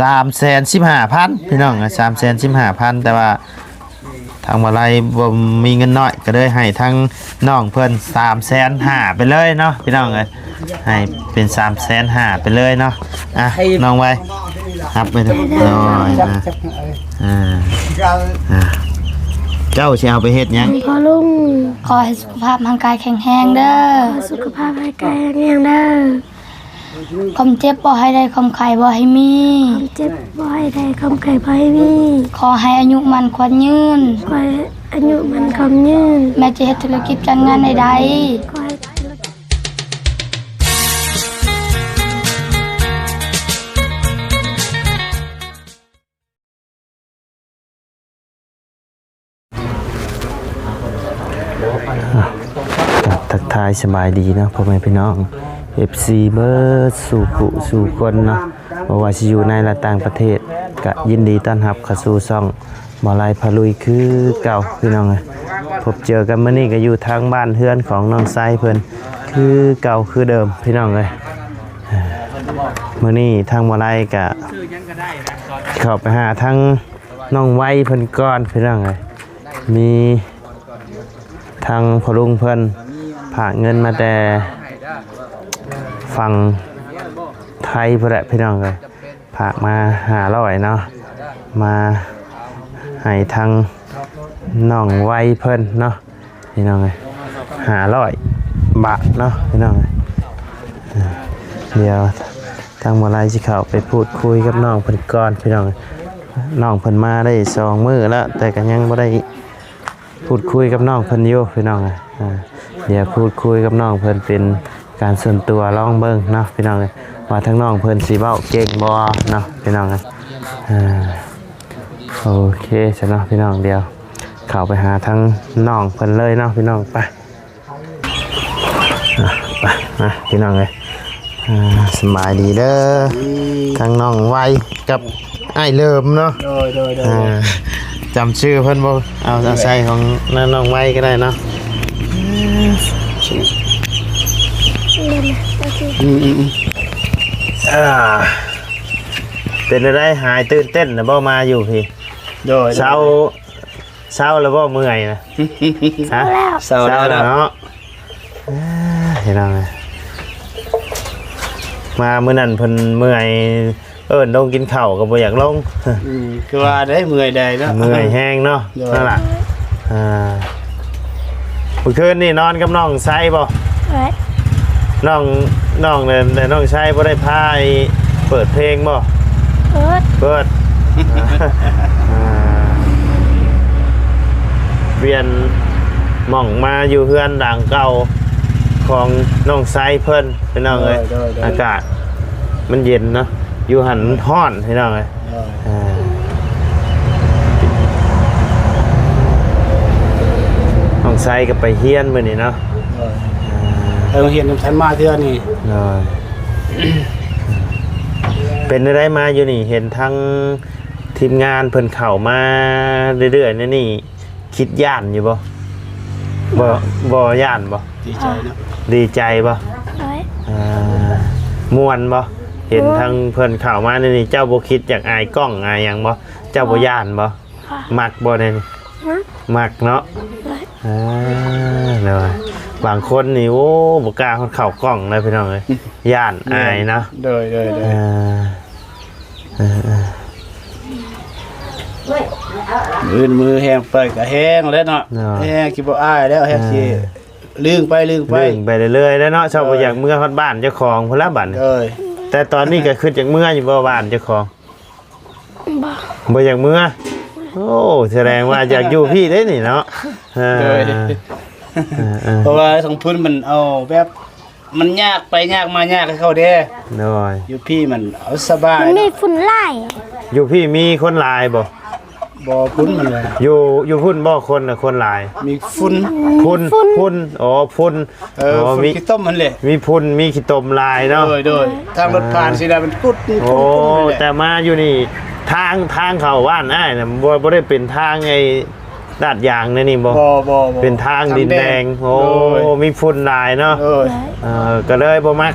ສາມແສນສິບຫ້າພັນ ພີ່ນ້ອງ ສາມແສນສິບຫ້າພັນ ແຕ່ວ່າທາງບໍ່ໄລບໍ່ມີເງິນນ້ອຍ ກໍເລີຍໃຫ້ທາງນ້ອງເພິ່ນສາມແສນຫ້າໄປເລີຍເນາະ ພີ່ນ້ອງເອີຍ ໃຫ້ເປັນສາມແສນຫ້າໄປເລີຍເນາະ. ອ່ະ ນ້ອງໄວ ຮັບໄປເດີ ໂດຍ ອ່າ ອ່າ ເຈົ້າຊິເອົາໄປເຮັດຫຍັງ? ພໍ່ລຸງ ຂໍໃຫ້ສຸຂະພາບຮ່າງກາຍແຂງແຮງເດີ ຂໍໃຫ້ສຸຂະພາບຮ່າງກາຍແຂງແຮງເດີ. ຄວາມເຈັບບໍ່ໃຫ້ໄດ້ ຄວາມໄຂ້ບໍ່ໃຫ້ມີ ຄວາມເຈັບບໍ່ໃຫ້ໄດ້ ຄວາມໄຂ້ບໍ່ໃຫ້ມີ ຂໍໃຫ້ອາຍຸໝັ້ນຂວັນຍືນ ຂໍໃຫ້ອາຍຸໝັ້ນຂວັນຍືນ ແມ່ຈະເຮັດທຸລະກິດການງານໃດໆ ຂໍໃຫ້ທຸລະກິດ ອ່ະ ກະທັກທາຍສະບາຍດີເນາະ ພໍ່ແມ່ພີ່ນ້ອງ ເອັຟຊີ ເບິດສູ່ຜູ້ສູ່ຄົນເນາະ ບໍ່ວ່າຊິຢູ່ໃນ ແລະ ຕ່າງປະເທດ ກະຍິນດີຕ້ອນຮັບເຂົ້າສູ່ຊ່ອງບໍ່ໄລພາລຸຍຄືເກົ່າ ພີ່ນ້ອງເອີຍ. ພົບເຈີກັນມື້ນີ້ກະຢູ່ທາງບ້ານເຮືອນຂອງນ້ອງໄຊເພິ່ນຄືເກົ່າຄືເດີມ ພີ່ນ້ອງເອີຍ. ມື້ນີ້ທາງບໍ່ໄລກະເຂົ້າໄປຫາທາງ ນ້ອງໄວເພິ່ນກ່ອນ ພີ່ນ້ອງເອີຍ. ມີທາງພໍ່ລຸງເພິ່ນຝາກເງິນມາແຕ່ຝັ່ງໄທພຸ້ນແຫຼະ ພີ່ນ້ອງເອີຍ ຝາກມາຫ້າຮ້ອຍເນາະ ມາໃຫ້ທາງນ້ອງໄວເພິ່ນເນາະ ພີ່ນ້ອງເອີຍ ຫ້າຮ້ອຍບາດເນາະ ພີ່ນ້ອງເອີຍ. ດຽວທາງໝໍໄລຊິເຂົ້າໄປພູດຄຸຍກັບນ້ອງເພິ່ນກ່ອນ ພີ່ນ້ອງ. ນ້ອງເພິ່ນມາໄດ້ສອງມື້ແລ້ວ ແຕ່ກໍຍັງບໍ່ໄດ້ພູດຄຸຍກັບນ້ອງເພິ່ນຢູ່ ພີ່ນ້ອງ. ດຽວພູດຄຸຍກັບນ້ອງເພິ່ນເປັນການສ່ວນຕົວລອງເບິ່ງເນາະ ພີ່ນ້ອງ ວ່າທາງນ້ອງເພິ່ນຊິເວົ້າເກັ່ງບໍ່ເນາະ ພີ່ນ້ອງ. ໂອເຄຊະເນາະ ພີ່ນ້ອງ ດຽວເຂົ້າໄປຫາທາງນ້ອງເພິ່ນເລີຍເນາະ ພີ່ນ້ອງ ໄປ. ອ່ະ ໄປ ມາ ພີ່ນ້ອງເອີຍ ອ່າ ສະບາຍດີເດີ ອືມ ທາງນ້ອງໄວກັບອ້າຍເລີມເນາະ ໂດຍ ໂດຍ ໂດຍ ອ່າ ຈຳຊື່ເພິ່ນບໍ່? ເອົາ ເອົາໃສ່ຂອງນ້ອງໄວກໍໄດ້ເນາະ ອືມ ອືມ ອືມ ອ່າ ເປັນແນວໃດ ຫາຍຕື່ນເຕັ້ນແລ້ວບໍ່ ມາຢູ່ພີ້? ໂດຍ ເຊົາ ເຊົາແລ້ວບໍ່ ເມື່ອຍນະ? ຮະ? ເຊົາແລ້ວ ເຊົາແລ້ວເນາະ ເອີ ພີ່ນ້ອງເອີຍ ມາມື້ນັ້ນເພິ່ນເມື່ອຍ ເອີ້ນລົງກິນເຂົ້າກໍບໍ່ຢາກລົງ ອືມ ຄືວ່າໄດ້ເມື່ອຍໄດ້ເນາະ ເມື່ອຍແຮງເນາະ ໂດຍ ນັ້ນລະ ອ່າ ມື້ຄືນນີ້ນອນກັບນ້ອງໄຊບໍ່? ເອີຍ ນ້ອງ ນ້ອງ ແລະ ແລະ ນ້ອງໄຊບໍ່ໄດ້ພາໄອ້ເປີດເພງບໍ່? ເປີດ ເປີດ ອ່າ ປ່ຽນໝ່ອງມາຢູ່ເຮືອນຫຼັງເກົ່າຂອງນ້ອງໄຊເພິ່ນ ພີ່ນ້ອງເອີຍ ໂດຍ ໂດຍ ໂດຍ ອາກາດມັນເຢັນເນາະ ຢູ່ຫັ້ນມັນຮ້ອນ ພີ່ນ້ອງເອີຍ ໂດຍ ອ່າ ນ້ອງໄຊກໍໄປຮຽນມື້ນີ້ເນາະ ໂດຍ ອ່າ ໄປໂຮງຮຽນນຳ ທັນມາເທື່ອນີ້ ໂດຍ ເປັນແນວໃດມາຢູ່ນີ້ ເຫັນທັງທີມງານເພິ່ນເຂົ້າມາເລື້ອຍໆ ແນວນີ້ ຄິດຢ້ານຢູ່ບໍ່? ບໍ່ ບໍ່ຢ້ານບໍ່? ດີໃຈເນາະ ດີໃຈບໍ່? ໂດຍ ອ່າ ມ່ວນບໍ່? ເຫັນ ມ່ວນ ທາງເພິ່ນເຂົ້າມາໃນນີ້ ເຈົ້າບໍ່ຄິດຢາກອາຍກ້ອງອາຍຫຍັງບໍ່? ເຈົ້າບໍ່ ບໍ່ ຢ້ານບໍ່? ບໍ່ ມັກບໍ່ແນວນີ້? ມັກ ມັກເນາະ ໂດຍ ອ່າ ໂດຍ ບາງຄົນນີ້ ໂອ້ ບໍ່ກ້າຮອດເຂົ້າກ້ອງເລີຍ ພີ່ນ້ອງເອີຍ ຢ້ານ ໂດຍ ອາຍເນາະ ໂດຍ ໂດຍ ໂດຍ ອ່າ ເອີ ເອີ ມື້ອື່ນມື້ແຮງໄປກໍແຮງແລ້ວເນາະ ເນາະ ແຮງຊິບໍ່ອາຍແລ້ວ ແຮງຊິ ອ່າ ລຶ້ງໄປ ລຶ້ງໄປ ລຶ້ງໄປເລື້ອຍໆແລ້ວເນາະ ເຈົ້າບໍ່ ໂດຍ ຢາກເມືອຮອດບ້ານເຈົ້າຂອງພຸ້ນລະບັດນີ້ ໂດຍ ແຕ່ຕອນນີ້ກໍຄິດຢາກເມືອຢູ່ບໍ່ ບ້ານເຈົ້າຂອງ? ບໍ່ ບໍ່ຢາກເມືອ ໂອ້ ສະແດງວ່າຢາກຢູ່ພີ້ເດ້ນີ້ເນາະ ເອີ ໂດຍ ເອີ ເອີ ເພາະວ່າທາງພຸ້ນມັນເອົາແບບ ມັນຍາກໄປຍາກມາ ຍາກໃຫ້ເຂົາເດ້ ໂດຍ ຢູ່ພີ້ມັນເອົາສະບາຍ ມັນມີຝຸ່ນຫຼາຍ ຢູ່ພີ້ມີຄົນຫຼາຍບໍ່? ບໍ່ ພຸ້ນມັນແຫຼະ ຢູ່ ຢູ່ພຸ້ນບໍ່ ຄົນນະ ຄົນຫຼາຍ ມີຝຸ່ນ ຝຸ່ນ ຝຸ່ນ ຝຸ່ນ ອໍ ຝຸ່ນ ເອີ ອໍ ຝຸ່ນ ມີ ຂີ້ຕົມຫັ້ນແຫຼະ ມີຝຸ່ນ ມີຂີ້ຕົມຫຼາຍເນາະ ໂດຍ ໂດຍ ທາງລົດຜ່ານ ອ່າ ຊິໄດ້ມັນກຸດ ໂອ້ ກຸດ ກຸດ ແຕ່ມາຢູ່ນີ້ ທາງ ທາງເຂົ້າບ້ານອ້າຍນະ ບໍ່ ບໍ່ໄດ້ເປັນທາງໄອ້ ລາດຢາງແນວນີ້ບໍ່? ບໍ່ ບໍ່ ບໍ່ ເປັນທາງດິນແດງ ທາງແດງ ໂອ້ ໂດຍ ມີຝຸ່ນຫຼາຍເນາະ ໂດຍ ເອີ ກໍເລີຍບໍ່ມັກ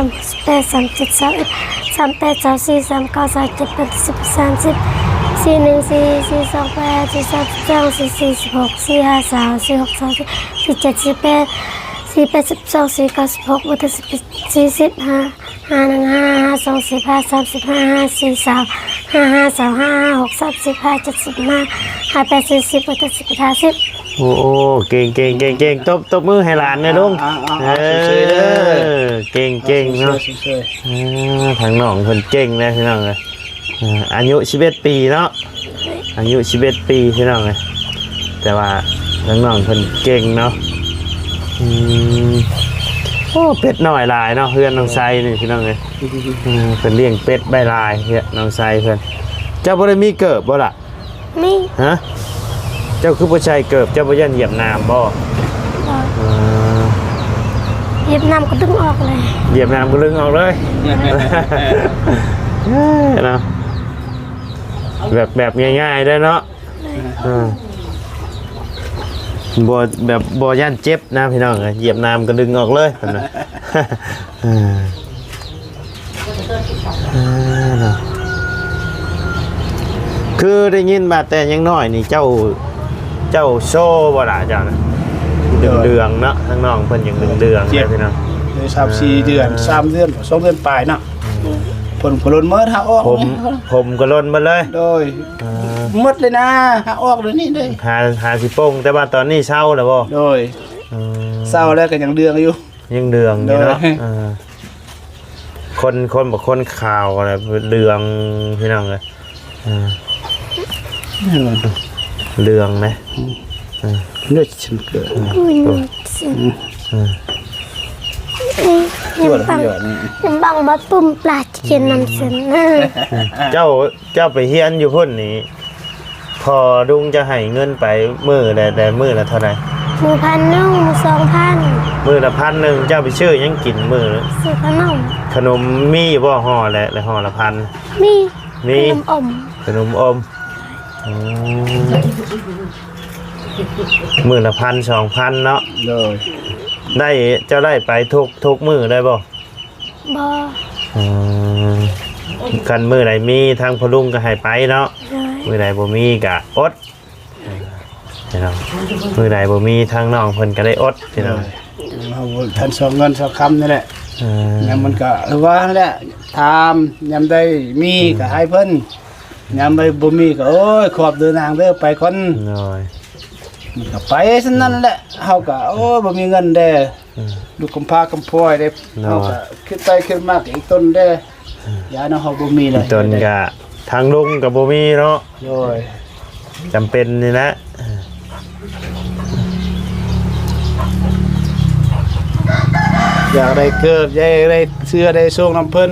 າມແປດ ສາມເຈັດ ຊາວເອັດ ສາມແປດ ຊາວສີ່ ສາມເກົ້າ ຊາວເຈັດ ແປດສິບ ສາມສິບ ສີ່ໜຶ່ງ ສີ່ສີ່ ສອງແປດ ສີ່ສາມ ສິບສອງ ສີ່ສີ່ ສິບຫົກ ສີ່ຫ້າ ຊາວ ສີ່ຫົກ ຊາວສີ່ ສີ່ເຈັດ ສິບແປດ ສີ່ແປດ ສິບສອງ ສີ່ເກົ້າ ສິບຫົກ ບໍ່ເຖິງສິບເອັດ ສີ່ສິບ ຫ້າຫ້າ ໜຶ່ງຫ້າ ຫ້າສອງ ສິບຫ້າ ສາມສິບ ຫ້າຫ້າ ສີ່ຊາວ ຫ້າຫ້າ ຊາວຫ້າ ຫ້າຫົກ ສາມສິບ ຫ້າເຈັດ ສິບຫ້າ ຫ້າແປດ ສີ່ສິບ ບໍ່ເຖິງສິບເອັດ ຫ້າສິບ ໂອ້ ໂອ້ ເກັ່ງໆໆໆ ຕົບ ຕົບມືໃຫ້ຫຼານແດ່ລຸງ ເອີ ເອີ ເກັ່ງໆເນາະ ເອີ ທາງນ້ອງເພິ່ນເກັ່ງເດ້ພີ່ນ້ອງເອີຍ ເອີ ອາຍຸສິບເອັດປີເນາະ ອາຍຸສິບເອັດປີພີ່ນ້ອງເອີຍ ແຕ່ວ່າທາງນ້ອງເພິ່ນເກັ່ງເນາະ ອືມ ໂອ້ ເປັດນ້ອຍຫຼາຍເນາະ ເຮືອນນ້ອງໄຊນີ້ພີ່ນ້ອງເອີຍ ເອີ ເພິ່ນລ້ຽງເປັດໄວ້ຫຼາຍ ເຮືອນນ້ອງໄຊເພິ່ນ ເຈົ້າບໍ່ໄດ້ມີເກີບບໍ່ລະ? ມີ ຮະ? ເຈົ້າຄືບໍ່ໃສ່ເກີບ ເຈົ້າບໍ່ຢ້ານຢຽບນ້ຳບໍ່? ບໍ່ ເອີ ຢຽບນ້ຳກໍດຶງອອກເລີຍ ຢຽບນ້ຳກໍດຶງອອກເລີຍ ເອີ ເນາະ ແບບ ແບບງ່າຍໆໄດ້ເນາະ ເອີ ບໍ່ ແບບບໍ່ຢ້ານເຈັບນະພີ່ນ້ອງເອີຍ ຢຽບນ້ຳກໍດຶງອອກເລີຍເພິ່ນວ່າ ເອີ ເອີ ເນາະ ຄືໄດ້ຍິນວ່າແຕ່ຍັງນ້ອຍນີ້ເຈົ້າ ເຈົ້າໂຊບໍ່ລະເຈົ້ານະ? ເຫຼືອງໆເນາະ ທາງນ້ອງເພິ່ນຍັງເຫຼືອງໆເດ້ພີ່ນ້ອງ ສາມສີ່ເດືອນ ສາມເດືອນ ສອງເດືອນປາຍເນາະ ຜົມກໍຫຼົ່ນໝົດ ຫາອອກ ຜົມ ຜົມກໍຫຼົ່ນໝົດເລີຍ ໂດຍ ເອີ ໝົດເລີຍນະ ຫາອອກເລີຍນີ້ເດ້ ຫາ ຫາຊິໂປ່ງ ແຕ່ວ່າຕອນນີ້ເຊົາແລ້ວບໍ່? ໂດຍ ເອີ ເຊົາແລ້ວກໍຍັງເຫຼືອງຢູ່ ຍັງເຫຼືອງຢູ່ເນາະ ໂດຍ ເອີ ຄົນ ຄົນບໍ່ຄົນຂາວແລ້ວເຫຼືອງ ພີ່ນ້ອງເອີຍ ເອີ ເຫຼືອງເດ້ ອືມ ເອີ ເລືອດຊັ້ນເກີດ ອືມ ອືມ ອືມ ຍັງບັງ ຍັງບັງບໍ່ປຸ້ມປາຈະກິນນ້ຳຊັ້ນ ເຈົ້າ ເຈົ້າໄປຮຽນຢູ່ພຸ້ນນີ້ ພໍ່ລຸງຈະໃຫ້ເງິນໄປມື້ໃດ ແຕ່ມື້ລະເທົ່າໃດ? ມື້ພັນໜຶ່ງ ມື້ສອງພັນ ມື້ລະພັນໜຶ່ງ ເຈົ້າໄປຊື້ຫຍັງກິນມື້? ຊື້ຂະໜົມ ຂະໜົມມີຢູ່ບໍ່ຫໍ່ລະ ຫໍ່ລະພັນ? ມີ ມີ ຂະໜົມອົມ ຂະໜົມອົມ ອືມ ມື້ລະພັນສອງພັນເນາະ ໂດຍ ໄດ້ ເຈົ້າໄດ້ໄປທຸກ ທຸກມື້ເລີຍບໍ່? ບໍ່ ອືມ ຄັນມື້ໃດມີທາງພໍ່ລຸງກໍໃຫ້ໄປເນາະ ໂດຍ ມື້ໃດບໍ່ມີກໍອົດ ພີ່ນ້ອງ ມື້ໃດບໍ່ມີທາງນ້ອງເພິ່ນກໍໄດ້ອົດ ພີ່ນ້ອງ ໂດຍ ເຮົາບໍ່ທັນຊອກເງິນຊອກຄຳນີ້ແຫຼະ ເອີ ຍາມມັນກໍຄືວ່າຫັ້ນແຫຼະ ຖາມ ຍາມໃດມີກໍໃຫ້ເພິ່ນ ຍາມໃດບໍ່ມີກໍ ໂອ້ຍ ຂອບເດີນາງເດີ ໄປກ່ອນ ໂດຍ ມັນກໍໄປສ່ຳນັ້ນແຫຼະ ເຮົາກໍ ໂອ້ຍ ບໍ່ມີເງິນແດ່ ອືມ ລູກກຳພ້າກຳພ້ອຍເດ້ ເນາະ ເຮົາກໍຄິດໄປຄິດມາກໍອີກຕົນເດ້ ອືມ ຢ້ານເຮົາບໍ່ມີແລ້ວ ອີກຕົນກໍທາງລຸງກໍບໍ່ມີເນາະ ໂດຍ ຈຳເປັນນີ້ແຫຼະ ຢາກໄດ້ເກີບ ຢາກໄດ້ເສື້ອໄດ້ໂສ້ງນຳເພິ່ນ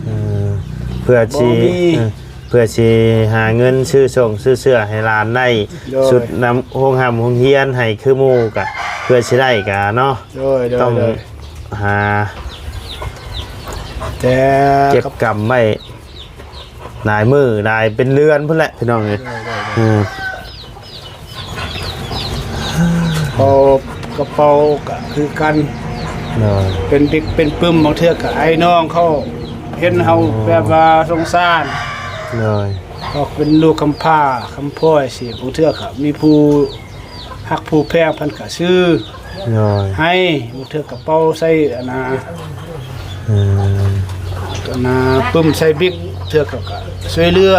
ເອີ ເພື່ອຊິ ບໍ່ມີ ເອີ ເພື່ອຊິຫາເງິນຊື້ສົ່ງຊື້ເສື້ອໃຫ້ຫຼານໄດ້ ໂດຍ ຊຸດນຳໂຮງຮ່ຳໂຮງຮຽນໃຫ້ຄືໝູ່ກະ ເພື່ອຊິໄດ້ກະເນາະ ໂດຍ ໂດຍ ຕ້ອງ ໂດຍ ຫາ ແຕ່ ເກັບກຳໄວ້ຫຼາຍມື້ຫຼາຍເປັນເດືອນພຸ້ນແຫຼະ ພີ່ນ້ອງເອີຍ ໂດຍ ໂດຍ ໂດຍ ອືມ ເພາະກະເປົາກະຄືກັນ ໂດຍ ເປັນບິກເປັນປຶ້ມ ບາງເທື່ອກະໄອ້ນ້ອງເຂົາເຫັນເຮົາ ອໍ ແບບວ່າສົງສານ ໂດຍ ເພາະເປັນລູກກຳພ້າກຳພ້ອຍຊີ້ ບາງເທື່ອກະມີຜູ້ຮັກຜູ້ແພງ ເພິ່ນກະຊື້ ໂດຍ ໃຫ້ ບາງເທື່ອກະເປົາໃສ່ອັນນ່າ ອືມ ອັນນ່າ ປຶ້ມໃສ່ບິກ ເທື່ອເຂົາກະຊ່ວຍເຫຼືອ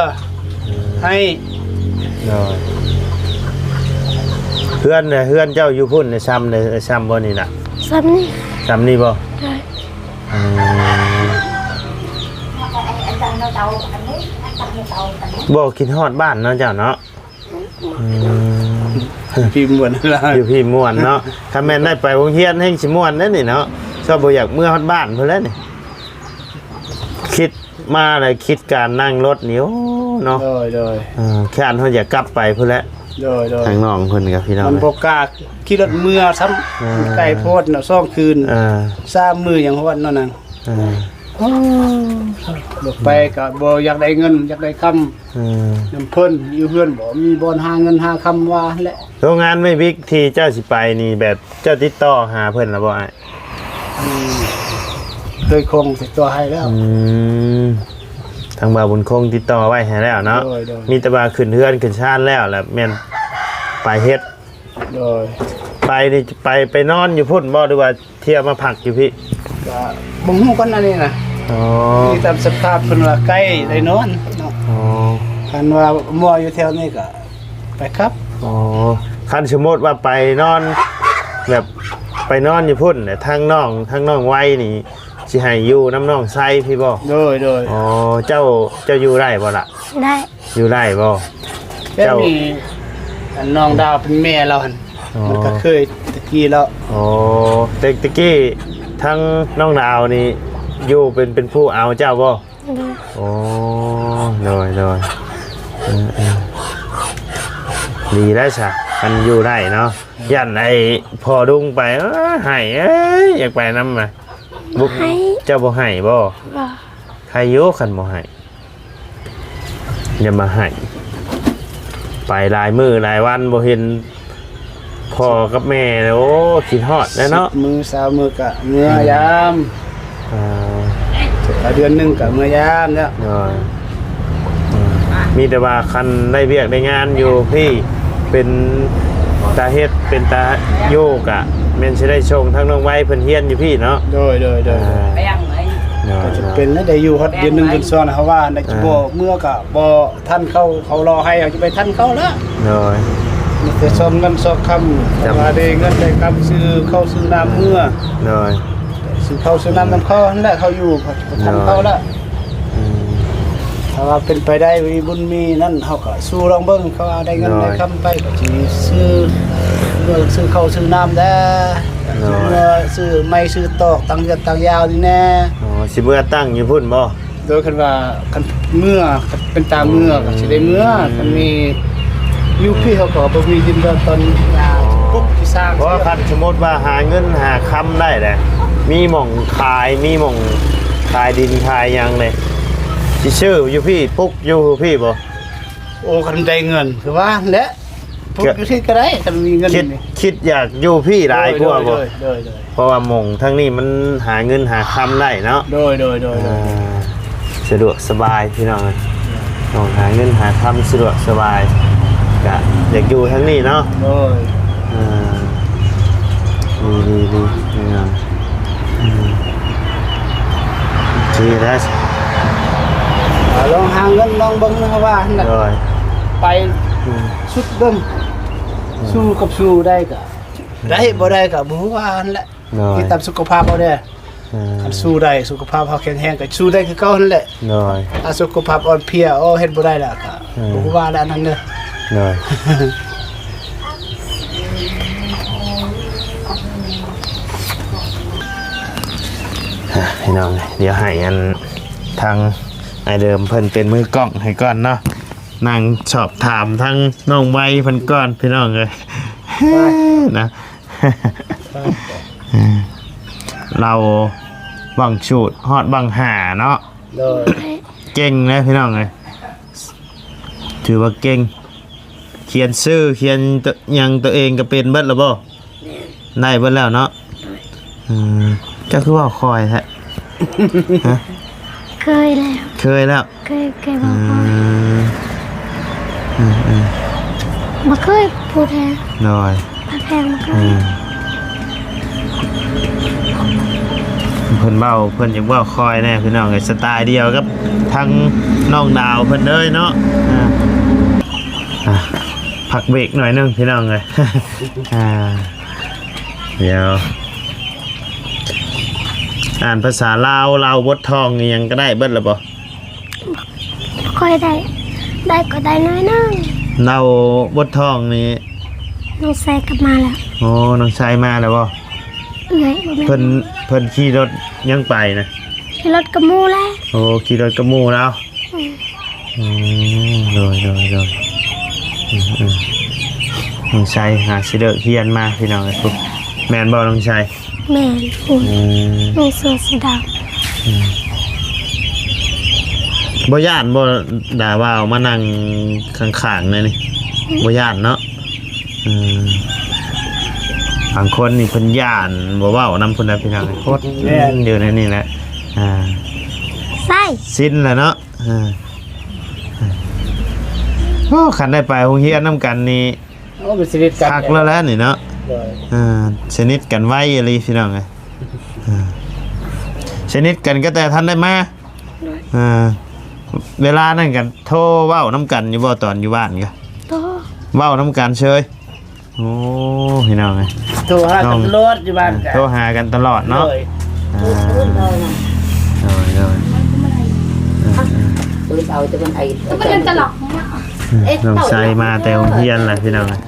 ອືມ ໃຫ້ ໂດຍ ເຮືອນ ເຮືອນເຈົ້າຢູ່ພຸ້ນນີ້ ຊ່ຳ ຊ່ຳບໍ່ນີ້ນະ? ຊ່ຳນີ້ ຊ່ຳນີ້ບໍ່? ໂດຍ ອືມ ບໍ່ຄິດຮອດບ້ານເນາະເຈົ້າເນາະ? ອືມ ຢູ່ພີ້ມ່ວນ ຢູ່ພີ້ມ່ວນເນາະ ຄັນແມ່ນໄດ້ໄປໂຮງຮຽນແຮ່ງຊິມ່ວນເດ້ນີ້ເນາະ ຊອບບໍ່ຢາກເມືອຮອດບ້ານພຸ້ນແຫຼະນີ້ ຄິດມາແລ້ວຄິດການນັ່ງລົດນີ້ ໂອ້ ເນາະ ໂດຍ ໂດຍ ເອີ ຢ້ານຮອດຢາກກັບໄປພຸ້ນແຫຼະ ໂດຍ ໂດຍ ທາງນ້ອງເພິ່ນກັບພີ່ນ້ອງ ມັນບໍ່ກ້າຂີ່ລົດເມືອຊ້ຳ ເອີ ໄກໂພດເນາະ ສອງຄືນ ເອີ ສາມມື້ຍັງຮອດເນາະນາງ ເອີ ໂອ້ ໄປກໍບໍ່ຢາກໄດ້ເງິນ ຢາກໄດ້ຄຳ ອືມ ນຳເພິ່ນ ຢູ່ເຮືອນບໍ່ມີບ່ອນຫາເງິນຫາຄຳວ່າຫັ້ນແຫຼະ ໂຮງງານໄມ້ບິກທີ່ເຈົ້າຊິໄປນີ້ ແບບເຈົ້າຕິດຕໍ່ຫາເພິ່ນແລ້ວບໍ່ອ້າຍ? ອືມ ເຄີຍຄົງຕິດຕໍ່ໃຫ້ແລ້ວ ອືມ ທາງບ່າວບຸນຄົງຕິດຕໍ່ໄວ້ໃຫ້ແລ້ວເນາະ ໂດຍ ໂດຍ ມີແຕ່ວ່າຂຶ້ນເຮືອນຂຶ້ນຊານແລ້ວ ແລ້ວແມ່ນໄປເຮັດ ໂດຍ ໄປນີ້ໄປ ໄປນອນຢູ່ພຸ້ນບໍ່ ຫຼືວ່າ ທ່ຽວມາພັກຢູ່ພີ້ ກະບໍ່ຮູ້ກັນອັນນີ້ນະ ອໍ ມີຕາມສະພາບເພິ່ນວ່າໃກ້ໄດ້ນອນເນາະ ອໍ ຄັນວ່າມົວຢູ່ແຖວນີ້ກະໄປກັບ ອໍ ຄັນສົມມຸດວ່າໄປນອນ ແບບໄປນອນຢູ່ພຸ້ນ ແລ້ວທາງນ້ອງ ທາງນ້ອງໄວນີ້ຊິໃຫ້ຢູ່ນຳນ້ອງໄຊພີ້ບໍ່? ໂດຍ ໂດຍ ອໍ ເຈົ້າ ເຈົ້າຢູ່ໄດ້ບໍ່ລະ? ໄດ້ ຢູ່ໄດ້ບໍ່? ແຕ່ ເຈົ້າ ມີອັນນ້ອງດາວເປັນແມ່ລາວຫັ້ນ ອໍ ມັນກໍເຄີຍແຕ່ກີ້ແລ້ວ ອໍ ແຕ່ ແຕ່ກີ້ທາງນ້ອງດາວນີ້ຢູ່ເປັນ ເປັນຜູ້ເອົາເຈົ້າບໍ່? ໂດຍ ໂອ້ ໂດຍ ໂດຍ ເອີ ເອີ ດີແລ້ວຊະ ຄັນຢູ່ໄດ້ເນາະ ຢ້ານໄອ້ພໍ່ລຸງໄປ ເອີ ໄຫ້ ເອີຍ ຢາກໄປນຳນະ ບໍ່ ໄຫ້ ເຈົ້າບໍ່ໄຫ້ບໍ່? ບໍ່ ໃຫ້ຢູ່ ຄັນບໍ່ໄຫ້ ຢ່າມາໃຫ້ ໄປຫຼາຍມື້ຫຼາຍວັນບໍ່ເຫັນ ພໍ່ກັບແມ່ ໂອ້ ຄິດຮອດແຫຼະເນາະ ສິບມື້ ຊາວມື້ກະເມືອຍາມ ອ່າ ເດືອນໜຶ່ງກະເມືອຍາມແລ້ວ ໂດຍ ອືມ ມີແຕ່ວ່າຄັນໄດ້ວຽກໄດ້ງານຢູ່ພີ້ ເປັນຕາເຮັດ ເປັນຕາຢູ່ ກະແມ່ນຊິໄດ້ສົ່ງທາງນ້ອງໄວເພິ່ນຮຽນຢູ່ພີ້ເນາະ ໂດຍ ໂດຍ ໂດຍ ອ່າ ໂດຍ ກໍຈະເປັນໄດ້ຢູ່ຮອດເດືອນໜຶ່ງເດືອນສອງ ເຮົາວ່າ ອ່າ ບໍ່ເມືອກະບໍ່ ທັນເຂົາ ເຂົາລໍໃຫ້ ເຮົາຈະໄປທັນເຂົາລະ ໂດຍ ມີແຕ່ຊອກເງິນຊອກຄຳ ຈຳ ວ່າໄດ້ເງິນໄດ້ຄຳ ຊື້ເຂົ້າຊື້ນ້ຳເມືອ ໂດຍ ຊື້ເຂົ້າຊື້ນ້ຳນຳເຂົາຫັ້ນແຫຼະ ເຂົາຢູ່ ເຂົາຈະໄປທັນເຂົາລະ ໂດຍ ອືມ ຖ້າວ່າເປັນໄປໄດ້ ມີບຸນມີນັ້ນ ເຮົາກໍສູ້ລອງເບິ່ງ ເຂົາວ່າໄດ້ເງິນ ໂດຍ ໄດ້ຄຳໄປ ກໍຊິຊື້ ເມືອຊື້ເຂົ້າຊື້ນ້ຳແດ່ ໂດຍ ເມືອຊື້ໄມ້ຊື້ຕອກ ຕັ້ງເຮືອນຕັ້ງຢາວນີ້ແດ່ ອໍ ຊິເມືອຕັ້ງຢູ່ພຸ້ນບໍ່? ໂດຍ ຄັນວ່າ ຄັນເມືອ ຄັນເປັນຕາເມືອ ອືມ ກໍຊິໄດ້ເມືອ ຄັນມີຢູ່ພີ້ ເຮົາກໍບໍ່ມີດິນດອນຕອນຍາປຸກທີ່ສ້າງ ເພາະວ່າຄັນສົມມຸດວ່າຫາເງິນຫາຄຳໄດ້ແຫຼະ ມີໝ່ອງຂາຍ ມີໝ່ອງຂາຍດິນຂາຍຫຍັງເດ້ ຊິຊື້ຢູ່ພີ້ ປຸກຢູ່ພີ້ບໍ່? ໂອ້ ຄັນໄດ້ເງິນ ຄືວ່າຫັ້ນແຫຼະ ປຸກຢູ່ພີ້ກໍໄດ້ ຄັນມີເງິນ ຄິດ ຄິດຢາກຢູ່ພີ້ຫຼາຍກວ່າບໍ່? ໂດຍ ໂດຍ ໂດຍ ເພາະວ່າໝ່ອງທາງນີ້ມັນຫາເງິນຫາຄຳໄດ້ເນາະ ໂດຍ ໂດຍ ໂດຍ ອ່າ ສະດວກສະບາຍພີ່ນ້ອງເອີຍ ໜ່ອງຫາເງິນຫາຄຳສະດວກສະບາຍ ກະຢາກຢູ່ທາງນີ້ເນາະ ໂດຍ ອ່າ ດີໆໆ ງາມ ອືມ ໂອເຄແລ້ວ ອ່າ ລອງຫາເງິນລອງເບິ່ງນະ ເພາະວ່າຫັ້ນແຫຼະ ໂດຍ ໄປ ອືມ ສຸດເບິ່ງ ອືມ ສູ້ກັບສູ້ໄດ້ກະໄດ້ ບໍ່ໄດ້ກະບໍ່ວ່າຫັ້ນແຫຼະ ໂດຍ ຕິດຕາມສຸຂະພາບເຮົາແດ່ ເອີ ຄັນສູ້ໄດ້ ສຸຂະພາບເຮົາແຂງແຮງກໍສູ້ໄດ້ຄືເກົ່າຫັ້ນແຫຼະ ໂດຍ ຖ້າສຸຂະພາບອ່ອນເພຍ ໂອ້ ເຮັດບໍ່ໄດ້ລະກໍ ເອີ ບໍ່ວ່າລະອັນນັ້ນເດີ ໂດຍ ອ່ະ ພີ່ນ້ອງ ດຽວໃຫ້ອັນ ທາງອ້າຍເດີມເພິ່ນເປັນມືກ້ອງໃຫ້ກ່ອນເນາະ ນັ່ງສອບຖາມທາງນ້ອງໄວເພິ່ນກ່ອນ ພີ່ນ້ອງເອີຍ ນະ ລາວບັງສູດຮອດບັງຫາເນາະ ໂດຍ ເກັ່ງເດ້ພີ່ນ້ອງເອີຍ ຖືວ່າເກັ່ງ ຂຽນຊື່ຂຽນຫຍັງໂຕເອງກໍເປັນເບິດແລ້ວບໍ່? ແມ່ນ ໄດ້ເບິດແລ້ວເນາະ ໂດຍ ອືມ ເຈົ້າຄືເວົ້າຄ່ອຍແທ້? ຮະ? ເຄີຍແລ້ວ ເຄີຍແລ້ວ? ເຄີຍ ເຄີຍເວົ້າຄ່ອຍ ອືມ ອືມໆ ບໍ່ເຄີຍ ຜູ້ແທ້ ໂດຍ ພະແພງບໍ່ເຄີຍ ອືມ ເພິ່ນເວົ້າ ເພິ່ນຢາກເວົ້າຄ່ອຍແດ່ພີ່ນ້ອງເອີຍ ສະໄຕລ໌ດຽວກັບທາງນ້ອງດາວເພິ່ນເລີຍເນາະ ອ່າ ອ່າ ພັກເບຣກໜ້ອຍໜຶ່ງພີ່ນ້ອງເອີຍ ອ່າ ດຽວ ອ່ານພາສາລາວ ລາວບົດທ່ອງອີ່ຫຍັງກໍໄດ້ເບິດແລ້ວບໍ່? ບໍ່ຄ່ອຍໄດ້ ໄດ້ກໍໄດ້ໜ້ອຍໜຶ່ງ ລາວບົດທ່ອງນີ້ ນ້ອງໄຊກັບມາແລ້ວ ໂອ້ ນ້ອງໄຊມາແລ້ວບໍ່? ເອື້ອຍບໍ່ແມ່ນ ເພິ່ນ ເພິ່ນຂີ່ລົດຫຍັງໄປນະ? ຂີ່ລົດກັບໝູ່ແຫຼະ ໂອ້ ຂີ່ລົດກັບໝູ່ລາວ ອືມ ອືມ ໂດຍ ໂດຍ ໂດຍ ອືມ ອືມ ນ້ອງໄຊຫາຊິເລີກຮຽນມາ ພີ່ນ້ອງເອີຍ ແມ່ນບໍ່ນ້ອງໄຊ? ແມ່ນ ອືມ ນ້ອງເສື້ອສີດຳ ອືມ ບໍ່ຢ້ານບໍ່ ດາວ່າມານັ່ງຂ້າງໆ ແນວນີ້ ອືມ ບໍ່ຢ້ານເນາະ ອືມ ບາງຄົນນີ້ເພິ່ນຢ້ານ ບໍ່ເວົ້ານຳພຸ້ນນະ ພີ່ນ້ອງ ແມ່ນ ຄົດຢູ່ໃນນີ້ແຫຼະ ອ່າ ໃຊ່ ຊິນແລ້ວເນາະ ອ່າ ໂອ້ ຄັນໄດ້ໄປໂຮງຮຽນນຳກັນນີ້ ໂອ້ ມັນສະໜິດກັນ ຄັກແລ້ວແຫຼະນີ້ເນາະ ໂດຍ ອ່າ ສະໜິດກັນໄວອີ່ຫຼີພີ່ນ້ອງເອີຍ ອ່າ ສະໜິດກັນກໍແຕ່ທັນໄດ້ມາ ໂດຍ ອ່າ ເວລານັ້ນກໍໂທເວົ້ານຳກັນຢູ່ບໍ່ ຕອນຢູ່ບ້ານກໍ ໂທ ເວົ້ານຳກັນເຊີຍ ໂອ້ ພີ່ນ້ອງເອີຍ ໂທຫາກັນຕະຫຼອດຢູ່ບ້ານ ອ່າ ກໍໂທຫາກັນຕະຫຼອດເນາະ ໂດຍ ອ່າ ໂດຍ ໂດຍ ເອີ ເອີ ເອີ ເອົາແຕ່ມັນໄອ ມັນຕະຫຼອກ ເອີ ນ້ອງໄຊມາແຕ່ໂຮງຮຽນແຫຼະພີ່ນ້ອງເອີຍ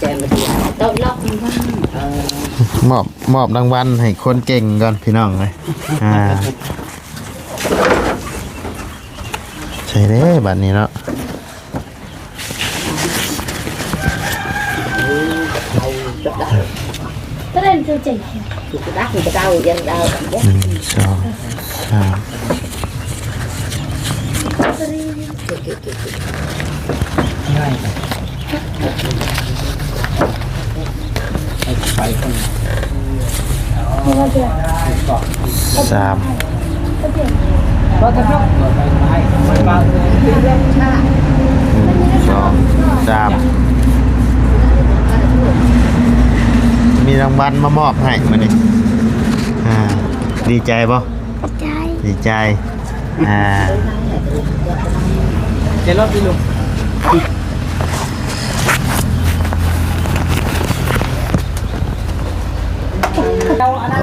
ແຕ່ມັນຕະຫຼອກ ເອີ ມອບ ມອບລາງວັນໃຫ້ຄົນເກັ່ງກ່ອນພີ່ນ້ອງເອີຍ ອ່າ ໃສ່ເດ້ບັດນີ້ເນາະ ໜຶ່ງ ສອງ ສາມ ງ່າຍໄປ ສາມ ສອງ ສາມ ມີລາງວັນມາມອບໃຫ້ມື້ນີ້ ອ່າ ດີໃຈບໍ່? ໃຈ ດີໃຈ ອ່າ ໃຈລົດດີລູກ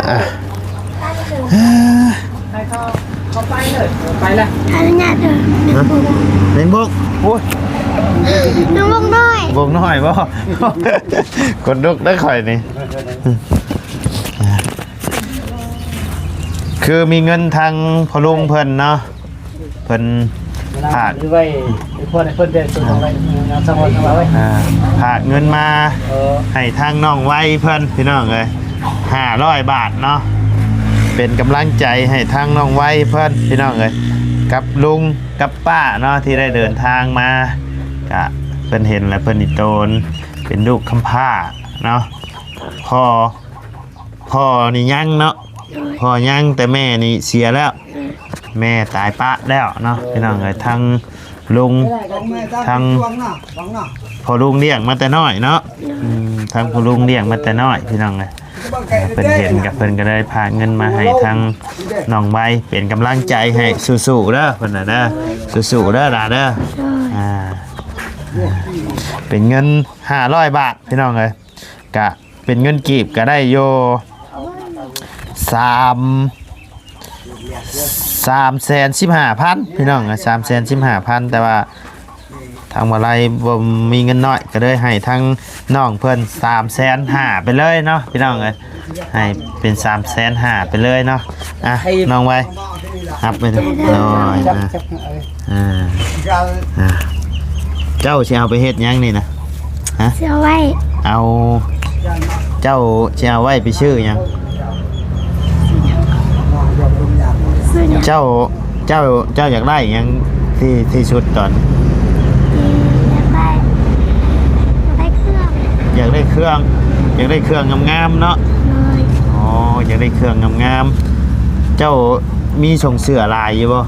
ອ່າ ໃຫ້ເຂົາ ເຂົາໄປເລີຍ ໄປລະ ອະນຸຍາດເດີ ແມງບົກ ໂອ້ຍ ແມງບົກນ້ອຍ ບົກນ້ອຍບໍ່? ຄົນລຸກເດີຂ້ອຍນີ້ ຄືມີເງິນທາງພໍ່ລຸງເພິ່ນເນາະ ເພິ່ນຝາກ ຫຼືໄວ້ໃຫ້ເພິ່ນ ໃຫ້ເພິ່ນໄດ້ຕົວໄວ້ ອ່າ ສຳຮອງທັງຫຼາຍ ອ່າ ຝາກເງິນມາ ເອີ ໃຫ້ທາງນ້ອງໄວເພິ່ນ ພີ່ນ້ອງເອີຍ ຫ້າຮ້ອຍບາດເນາະ ເປັນກຳລັງໃຈໃຫ້ທາງນ້ອງໄວເພິ່ນ ພີ່ນ້ອງເອີຍ ກັບລຸງກັບປ້າເນາະ ທີ່ໄດ້ເດີນທາງມາ ກະເພິ່ນເຫັນແລ້ວເພິ່ນນີ້ໂຕນ ເປັນລູກກຳພ້າເນາະ ພໍ່ ພໍ່ນີ້ຍັງເນາະ ໂດຍ ພໍ່ຍັງ ແຕ່ແມ່ນີ້ເສຍແລ້ວ ໂດຍ ແມ່ຕາຍປະແລ້ວເນາະ ໂດຍ ພີ່ນ້ອງເອີຍ ທັງລຸງ ທັງພໍ່ລຸງລ້ຽງມາແຕ່ນ້ອຍເນາະ ໂດຍ ອືມ ທັງພໍ່ລຸງລ້ຽງມາແຕ່ນ້ອຍ ພີ່ນ້ອງເອີຍ ເພິ່ນເຫັນກໍ ເພິ່ນກໍເລີຍພາເງິນມາໃຫ້ທາງນ້ອງໄວ ເປັນກຳລັງໃຈໃຫ້ ສູ້ໆເດີ ເພິ່ນນະເດີ ໂດຍ ສູ້ໆເດີຫຼາເດີ ໂດຍ ອ່າ ເປັນເງິນຫ້າຮ້ອຍບາດ ພີ່ນ້ອງເອີຍ ກະເປັນເງິນກີບກະໄດ້ຢູ່ສາມ ສາມແສນສິບຫ້າພັນ ພີ່ນ້ອງ ສາມແສນສິບຫ້າພັນ ແຕ່ວ່າທາງມະໄລບໍ່ມີເງິນນ້ອຍ ກໍເລີຍໃຫ້ທາງນ້ອງເພິ່ນສາມແສນຫ້າໄປເລີຍເນາະ ພີ່ນ້ອງເອີຍ ໃຫ້ເປັນສາມແສນຫ້າໄປເລີຍເນາະ ອ່ະ ນ້ອງໄວ ຮັບໄປເດີ ໂດຍ ອ່າ ອ່າ ອ່າ ເຈົ້າຊິເອົາໄປເຮັດຫຍັງນີ້ນະ? ຮະ? ຊິເອົາໄວ້ ເອົາ ເຈົ້າຊິເອົາໄວ້ໄປຊື້ຫຍັງ? ຊື້ຫຍັງ? ເຈົ້າ ເຈົ້າ ເຈົ້າຢາກໄດ້ຫຍັງທີ່ ທີ່ສຸດຕອນ? ອືມ ຢາກໄດ້ ຢາກໄດ້ເຄື່ອງ ຢາກໄດ້ເຄື່ອງ ຢາກໄດ້ເຄື່ອງງາມໆເນາະ? ໂດຍ ອໍ ຢາກໄດ້ເຄື່ອງງາມໆ ເຈົ້າມີສົ້ງເສື້ອຫຼາຍຢູ່ບໍ່?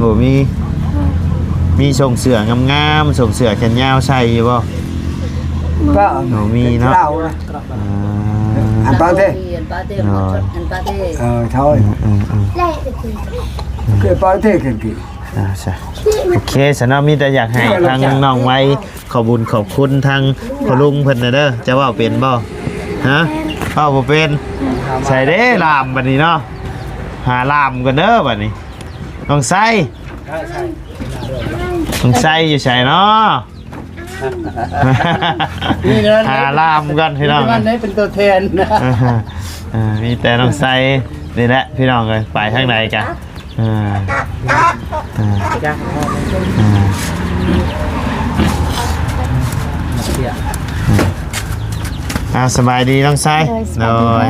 ບໍ່ ບໍ່ມີ ມີສົ້ງເສື້ອງາມໆ ສົ້ງເສື້ອແຂນຍາວໃສ່ຢູ່ບໍ່? ບໍ່ ບໍ່ມີເນາະ ເຈົ້ານະ ອ່າ ອັນປາເຕ ອັນປາເຕ ໂດຍ ອັນປາເຕ ເອີ ເທົ່າ ອືມໆໆ ຄືປາເຕກັນກີ ອ່າ ຊະ ໂອເຄ ຊະເນາະ ມີແຕ່ຢາກໃຫ້ທາງນ້ອງໄວ ຂອບບຸນຂອບຄຸນທາງພໍ່ລຸງເພິ່ນນະເດີ ເຈົ້າເວົ້າເປັນບໍ່? ຮະ? ເວົ້າບໍ່ເປັນ ໃສ່ເດ້ລາມບັດນີ້ເນາະ ຫາລາມກ່ອນເດີບັດນີ້ ນ້ອງໄຊ ນ້ອງໄຊຢູ່ໃສເນາະ? ນີ້ເດີ ຫາລາມກ່ອນພີ່ນ້ອງ ມັນໄດ້ເປັນຕົວແທນ ເອີ ມີແຕ່ນ້ອງໄຊນີ້ແຫຼະ ພີ່ນ້ອງເອີຍ ໄປທາງໃດກະ ອ່າ ອ່າ ອ່າ ເສຍ ອ່າ ສະບາຍດີນ້ອງໄຊ ໂດຍ ສະບາຍດີ ໂດຍ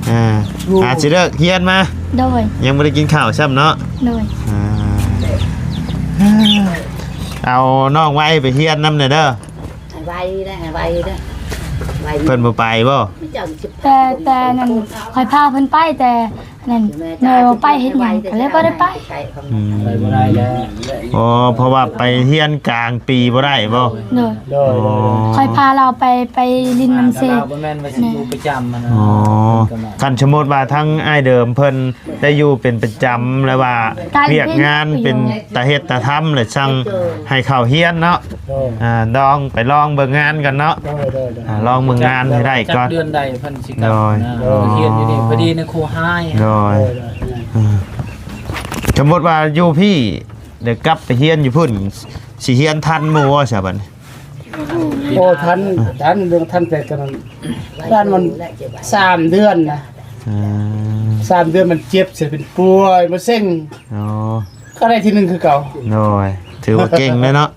ເດີ ອ່າ ອ່າ ຊິເລີກຮຽນມາ ໂດຍ ຍັງບໍ່ໄດ້ກິນເຂົ້າຊ້ຳເນາະ ໂດຍ ອ່າ ເອົານ້ອງໄວໄປຮຽນນຳແດ່ເດີ ໄວເດີ ໄວເດີ ໄວ ເພິ່ນບໍ່ໄປບໍ່? ແຕ່ ແຕ່ນັ້ນ ຂ້ອຍພາເພິ່ນໄປ ແຕ່ ນັ້ນ ແມ່ບໍ່ໄປເຮັດຫຍັງ ກໍເລີຍບໍ່ໄດ້ໄປ ອືມ ໄປບໍ່ໄດ້ແລ້ວ ອໍ ເພາະວ່າໄປຮຽນກາງປີບໍ່ໄດ້ບໍ່? ໂດຍ ໂດຍ ອໍ ຂ້ອຍພາລາວໄປ ໄປຫຼິ້ນນຳເຊ ລາວບໍ່ແມ່ນວ່າຊິຢູ່ປະຈຳຫັ້ນນະ ອໍ ຄັນສົມມຸດວ່າທາງອ້າຍເດີມເພິ່ນໄດ້ຢູ່ເປັນປະຈຳ ແລ້ວວ່າວຽກງານເປັນຕາເຮັດຕາທຳ ແລ້ວຈັ່ງໃຫ້ເຂົ້າຮຽນເນາະ ໂດຍ ອ່າ ລອງໄປລອງເບິ່ງງານກ່ອນເນາະ ໂດຍ ໂດຍ ໂດຍ ອ່າ ລອງເບິ່ງງານໃຫ້ໄດ້ກ່ອນ ຈັກເດືອນໃດເພິ່ນຊິກັບ ໂດຍ ນະ ໂດຍ ຮຽນຢູ່ນີ້ພໍດີໃນຄູຮ້າຍ ໂດຍ ໂດຍ ໂດຍ ອ່າ ສົມມຸດວ່າຢູ່ພີ້ ດຽວກັບໄປຮຽນຢູ່ພຸ້ນ ຊິຮຽນທັນໝູ່ບໍ່ຊະບັດນີ້? ໂອ້ ທັນ ທັນ ເລື່ອງທັນແປດກໍນັ້ນ ດ້ານມັນສາມເດືອນນະ ອ່າ ສາມເດືອນມັນເຈັບ ຊິເປັນປ່ວຍມາເສັງ ອໍ ກໍໄດ້ທີໜຶ່ງຄືເກົ່າ ໂດຍ ຖືວ່າເກັ່ງເລີຍເນາະ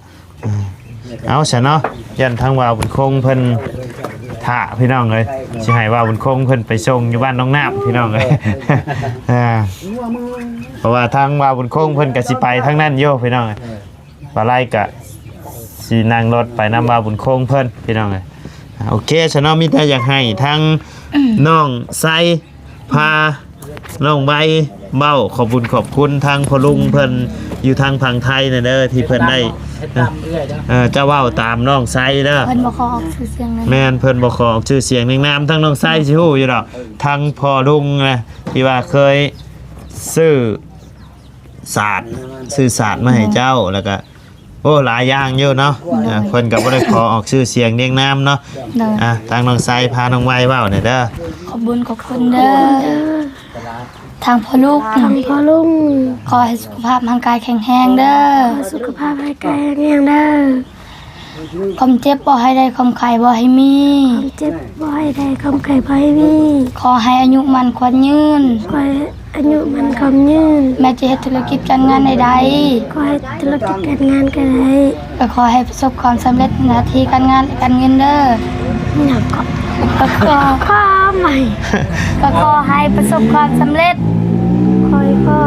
ເອົາຊະເນາະ ຢ້ານທາງບ່າວບຸນຄົງເພິ່ນຖ້າ ພີ່ນ້ອງເອີຍ ຊິໃຫ້ບ່າວບຸນຄົງເພິ່ນໄປສົ່ງຢູ່ບ້ານໜອງນ້ຳ ພີ່ນ້ອງເອີຍ ອ່າ ເພາະວ່າທາງບ່າວບຸນຄົງເພິ່ນກໍຊິໄປທາງນັ້ນຢູ່ ພີ່ນ້ອງເອີຍ ບ່າວໄລກໍ ຊິນັ່ງລົດໄປນຳບ່າວບຸນຄົງເພິ່ນ ພີ່ນ້ອງເອີຍ. ອ່າ ໂອເຄຊະເນາະ ມີແຕ່ຢາກໃຫ້ທາງນ້ອງໄຊ ພານ້ອງໄວເວົ້າຂອບບຸນຂອບຄຸນທາງພໍ່ລຸງເພິ່ນຢູ່ທາງຝັ່ງໄທນະເດີ ທີ່ເພິ່ນໄດ້ ເອີ ເຈົ້າເວົ້າຕາມນ້ອງໄຊເດີ. ເພິ່ນບໍ່ຂໍອອກຊື່ສຽງນະ. ແມ່ນ ເພິ່ນບໍ່ຂໍອອກຊື່ສຽງນຽງນາມ. ທາງນ້ອງໄຊຊິຮູ້ຢູ່ດອກ ທາງພໍ່ລຸງນະ ທີ່ວ່າເຄີຍຊື້ສາດ ຊື້ສາດມາໃຫ້ເຈົ້າ ແລ້ວກະ ໂອ້ ຫຼາຍຢ່າງຢູ່ເນາະ. ໂດຍ ອ່າ ເພິ່ນກໍບໍ່ໄດ້ຂໍອອກຊື່ສຽງນຽງນາມເນາະ. ໂດຍ ອ່າ ທາງນ້ອງໄຊພານ້ອງໄວເວົ້າແດ່ເດີ. ຂອບບຸນຂອບຄຸນເດີ ທາງພໍ່ລຸງ ທາງພໍ່ລຸງ ຂໍໃຫ້ສຸຂະພາບຮ່າງກາຍແຂງແຮງເດີ. ຂໍໃຫ້ສຸຂະພາບຮ່າງກາຍແຂງແຮງເດີ. ຄວາມເຈັບບໍ່ໃຫ້ໄດ້ ຄວາມໄຂ້ບໍ່ໃຫ້ມີ. ຄວາມເຈັບບໍ່ໃຫ້ໄດ້ ຄວາມໄຂ້ບໍ່ໃຫ້ມີ. ຂໍໃຫ້ອາຍຸໝັ້ນຂວັນຍືນ. ຂໍໃຫ້ ອາຍຸໝັ້ນຂວັນຍືນ. ແມ່ນຈະເຮັດທຸລະກິດການງານໃດໆ ຂໍໃຫ້ທຸລະກິດການງານກໍໄດ້ ກໍຂໍໃຫ້ປະສົບຄວາມສຳເລັດໃນໜ້າທີ່ການງານ ແລະ ການເງິນເດີ. ຫຍັງເກາະ? ກໍຂໍ ຂໍໃໝ່ ກໍຂໍໃຫ້ປະສົບຄວາມສຳເລັດ. ຂໍໃຫ້ ຂໍ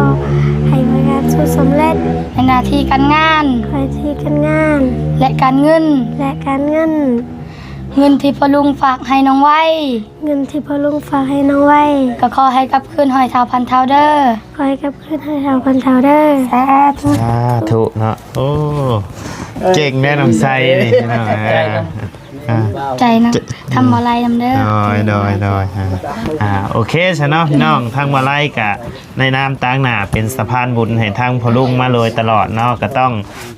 ໃຫ້ປະສົບຄວາມສຳເລັດ ໃນໜ້າທີ່ການງານ ໜ້າທີ່ການງານ ແລະ ການເງິນ ແລະ ການເງິນ. ເງິນທີ່ພໍ່ລຸງຝາກໃຫ້ນ້ອງໄວ ເງິນທີ່ພໍ່ລຸງຝາກໃຫ້ນ້ອງໄວ້ ກໍຂໍໃຫ້ກັບຄືນຮ້ອຍເທົ່າພັນເທົ່າເດີ. ຂໍໃຫ້ກັບຄືນຮ້ອຍເທົ່າພັນເທົ່າເດີ. ສາທຸ ສາທຸເນາະ. ໂອ້ ເກັ່ງແດ່ນ້ອງໄຊນີ້ພີ່ນ້ອງ. ອ່າ ໃຈນຳ ທາງບ່າວໄລນຳເດີ. ໂດຍ ໂດຍ ໂດຍ. ອ່າ ໂອເຄຊະເນາະພີ່ນ້ອງ ທາງບ່າວໄລກະໃນນາມຕາງໜ້າເປັນສະພານບຸນໃຫ້ທາງພໍ່ລຸງມາໂດຍຕະຫຼອດເນາະ ກໍຕ້ອງ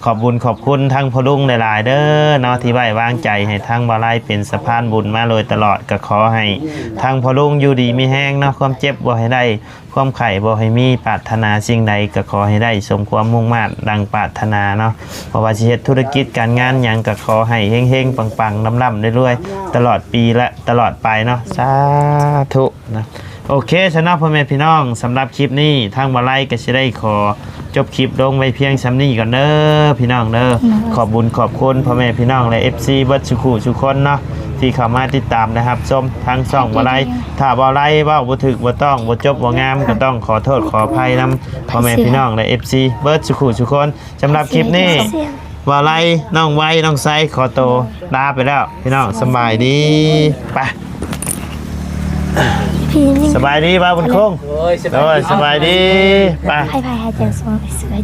ຂອບບຸນຂອບຄຸນທາງພໍ່ລຸງຫຼາຍໆເດີເນາະ ທີ່ໄວ້ວາງໃຈໃຫ້ທາງບ່າວໄລເປັນສະພານບຸນມາໂດຍຕະຫຼອດ. ກໍຂໍໃຫ້ທາງພໍ່ລຸງຢູ່ດີມີແຮງເນາະ ຄວາມເຈັບບໍ່ໃຫ້ໄດ້ ຄວາມໄຂ້ບໍ່ໃຫ້ມີ ປາດຖະໜາສິ່ງໃດກໍຂໍໃຫ້ໄດ້ສົມຄວາມມຸ່ງມາດດັ່ງປາດຖະໜາເນາະ. ບໍ່ວ່າຊິເຮັດທຸລະກິດການງານຫຍັງ ກໍຂໍໃຫ້ເຮັງໆ ປັງໆ ລ່ຳໆ ລວຍໆ ຕະຫຼອດປີ ແລະ ຕະຫຼອດໄປເນາະ. ສາທຸ. ນະ ໂອເຄຊະເນາະ ພໍ່ແມ່ພີ່ນ້ອງ ສຳລັບຄລິບນີ້ທາງບ່າວໄລກໍຊິໄດ້ຂໍຈົບຄລິບລົງໄວ້ພຽງສ່ຳນີ້ກ່ອນເດີພີ່ນ້ອງເດີ. ໂດຍ ຂອບບຸນຂອບຄຸນພໍ່ແມ່ພີ່ນ້ອງ ແລະ ເອັຟຊີ ເບິດສູ່ຄູ່ສູ່ຄົນເນາະ ທີ່ເຂົ້າມາຕິດຕາມ ແລະ ຮັບຊົມທາງຊ່ອງບ່າວໄລ. ຖ້າບ່າວໄລເວົ້າບໍ່ຖືກບໍ່ຕ້ອງ ບໍ່ຈົບບໍ່ງາມ ກໍຕ້ອງຂໍໂທດຂໍອະໄພນຳພໍ່ແມ່ພີ່ນ້ອງ ແລະ ເອັຟຊີ ເບິດສູ່ຄູ່ສູ່ຄົນ. ສຳລັບຄລິບນີ້ ບ່າວໄລ ນ້ອງໄວ ນ້ອງໄຊ ຂໍໂຕລາໄປແລ້ວພີ່ນ້ອງ. ສະບາຍດີ. ໄປ ສະບາຍດີບ່າວບຸນຄົງ. ໂດຍ ສະບາຍດີ. ໄປ ໃຜໆໃຫ້ແຈງສອງໄປເສືອ.